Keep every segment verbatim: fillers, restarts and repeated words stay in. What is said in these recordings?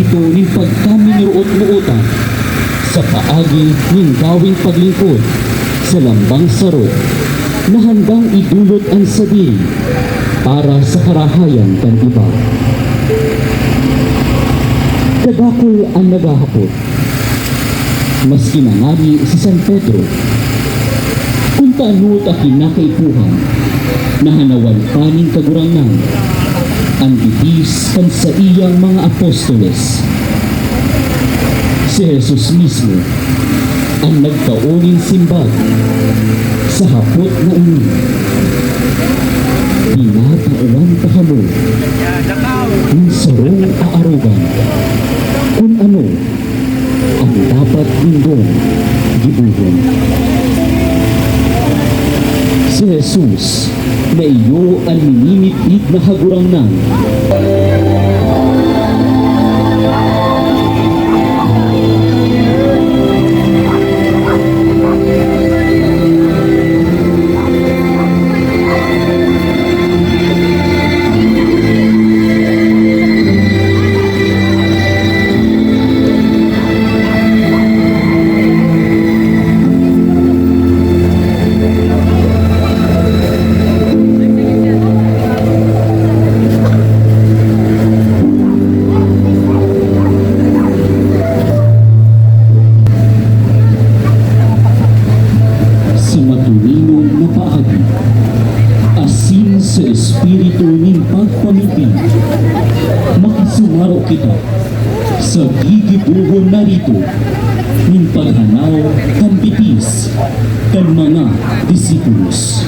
ito nin pagkaminuruot-mootan sa paagi nin gaweng paglingkod sa lambang saro na handang idolot an sadiri para sa karahayan kan iba. Kadakul an naghahapot, maski na ngani si San Pedro, kun tano ta kinakaipuhan na hanawan pa nin Kagurangnan an bitis kan saiyang mga apostoles. Si Jesus mismo an nagtao nin simbag sa hapot na ini. Tinatawan pa kamo nin sarong aarogan kun ano an dapat nindong gibohon. Si Jesus na iyo an minimidbid na Kagurangnan. Sa matuninon na paagi, asin sa espiritu nin pagpamibi, makisumaro kita sa gigibohon na rito nin paghanaw kan bitis kan mga disipulos.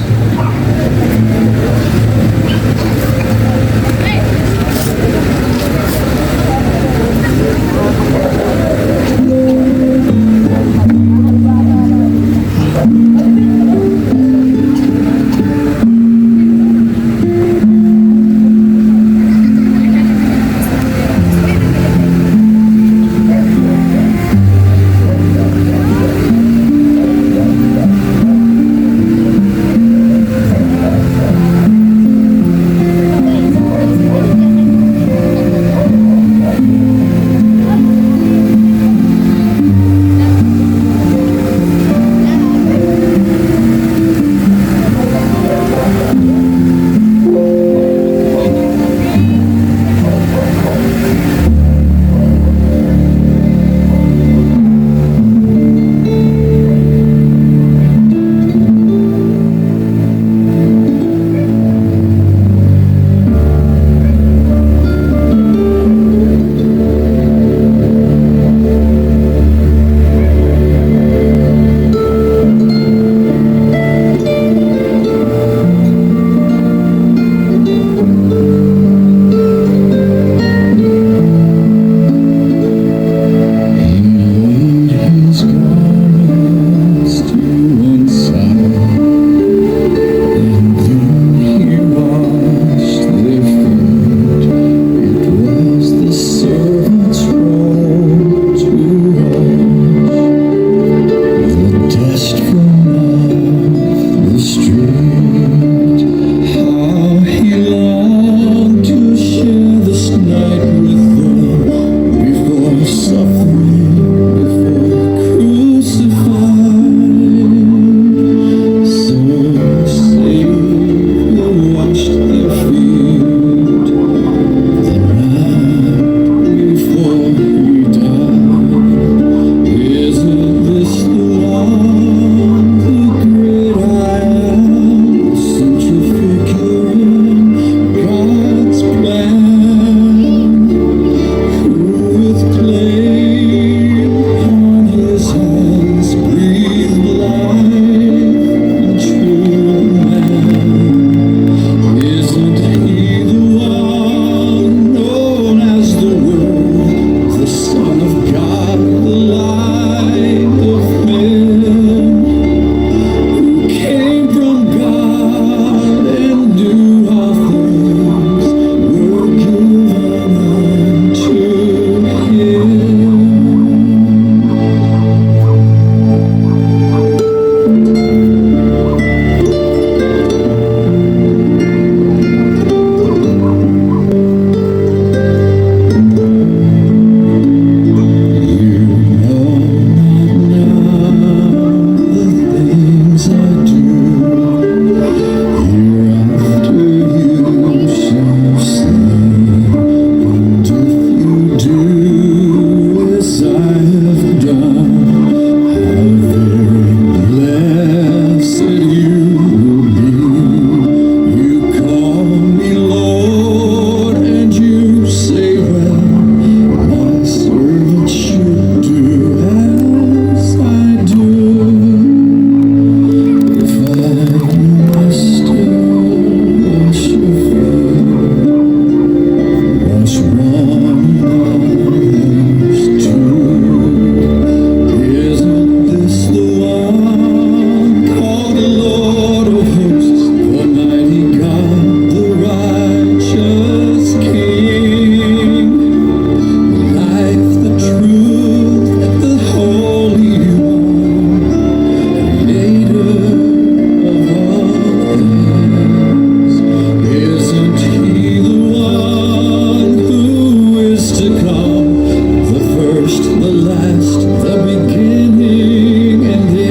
first, the last, the beginning and the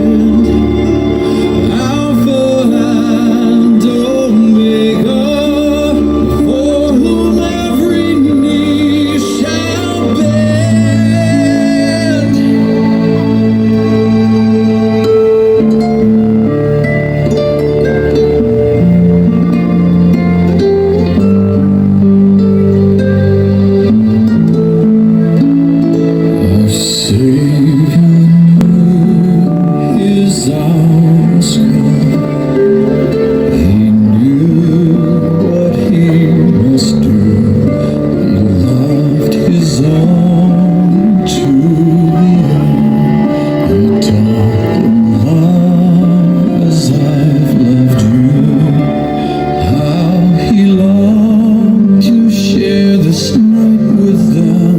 end. Alpha and Omega, before whom every knee shall bend. Our Savior knew his hour was come. He knew what he must do. He loved his own to the end. He taught them, "Love as I've loved you." How he longed to share this night with them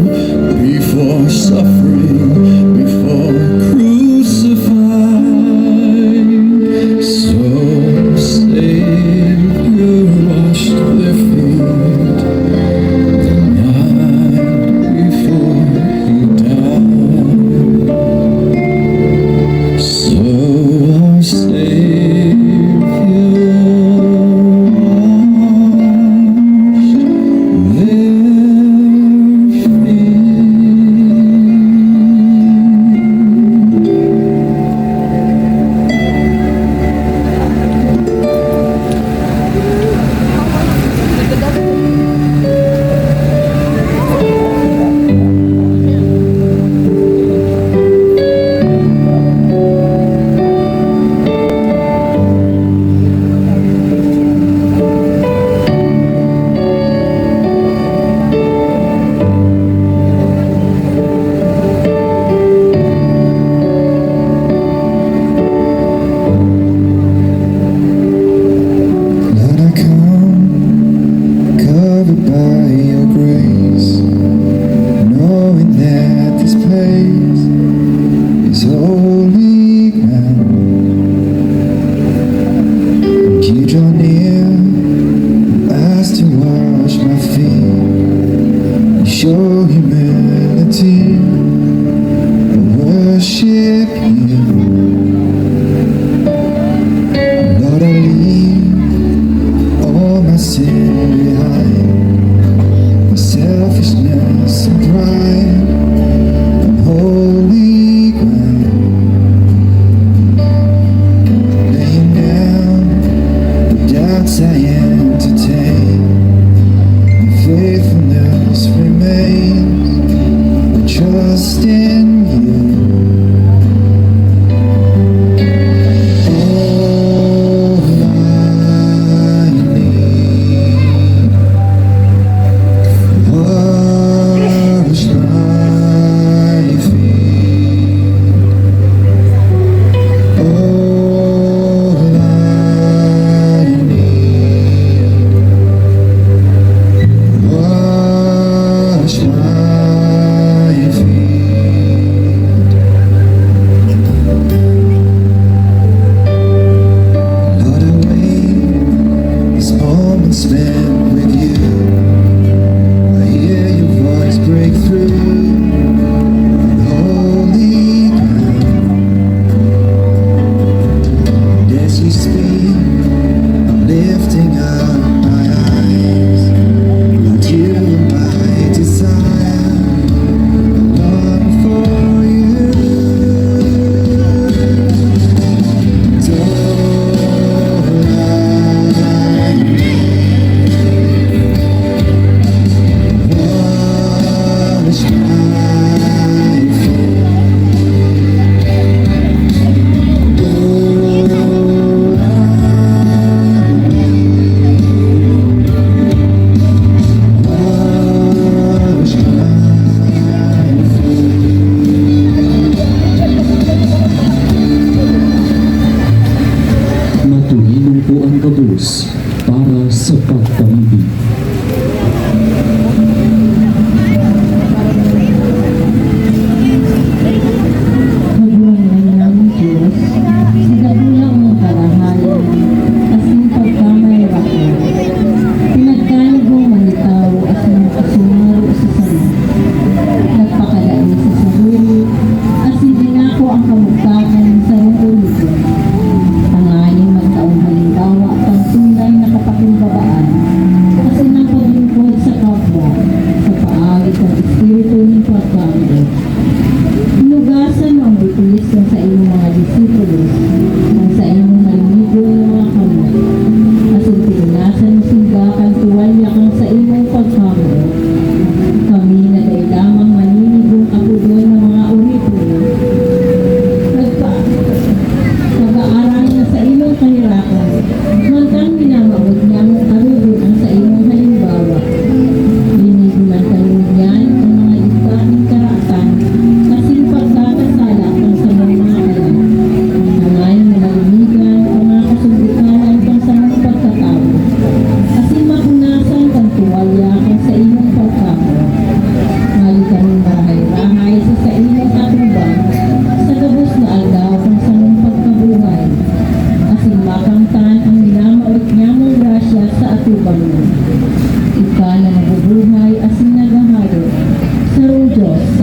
before suffering, before crucifying. So Savior washed their feet the night before he died. So our Savior washed their feet. Lord, I come covered by your grace, knowing that this place is holy ground. And you draw near as to wash my feet. You show humility. I worship you. Lord, I leave all my sin behind, my selfishness and pride on holy ground. Laying down the doubts I entertain, my faithfulness remains. I trust in you. All I need, wash my feet. All I need, wash my feet. Lord, I wait this moment spent with you. I hear your voice break through on holy ground. And as you speak, I'm lifting up my eyes. Lord, you are my desire. I long for you. Don't lie. Wash my feet. Matulinong po ang gabos para sa pagkaibig. Cross.